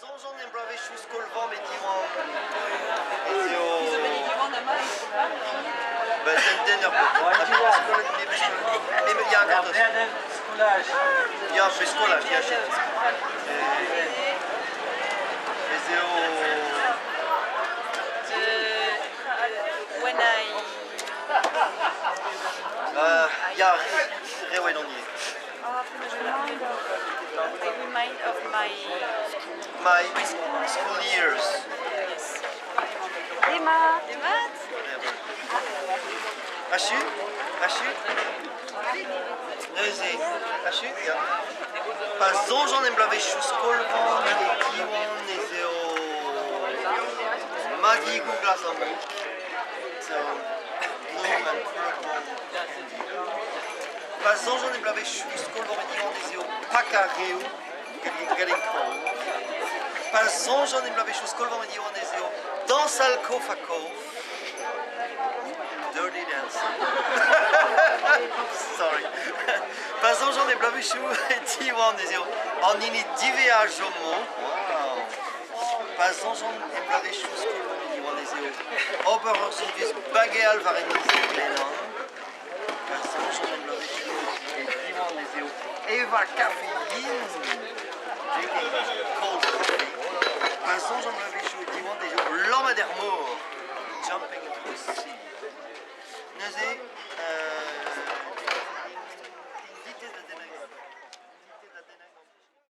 soñjan em bloavezhioù skol-vamm e Diwan ez eo Ba den ur Ya, gortoz. Ya, pe skolaj, ya, jet. Ez eo... When I Ya, re wel on ivez. I remind of my My my school. school years. Yes. Demat. Demat. Achu? Achu? Neuze, achu? Ya. Pa soñjan em bloavezhioù skol-vamm e Diwan ez eo madigoù glas an dud. So, blue and purple candy. Pa soñjan em bloavezhioù skol-vamm e Diwan ez eo pakañ reoù getting cold. Pa soñjan em bloavezhioù skol-vamm e Diwan ez eo dañsal kof-ha-kof. Dirty dancing. Sorry. Pa soñjan em bloavezhioù e Diwan ez eo an hini diwezhañ a chomo. Wow. Pa soñjan em bloavezhioù skol-vamm e Diwan ez eo ober ur sizhunvezh bageal war enez Glenan. Pa soñjan em bloavezhioù e Diwan ez eo evañ kafe yen. Drinking cold coffee. Pa soñjan em bloavezhioù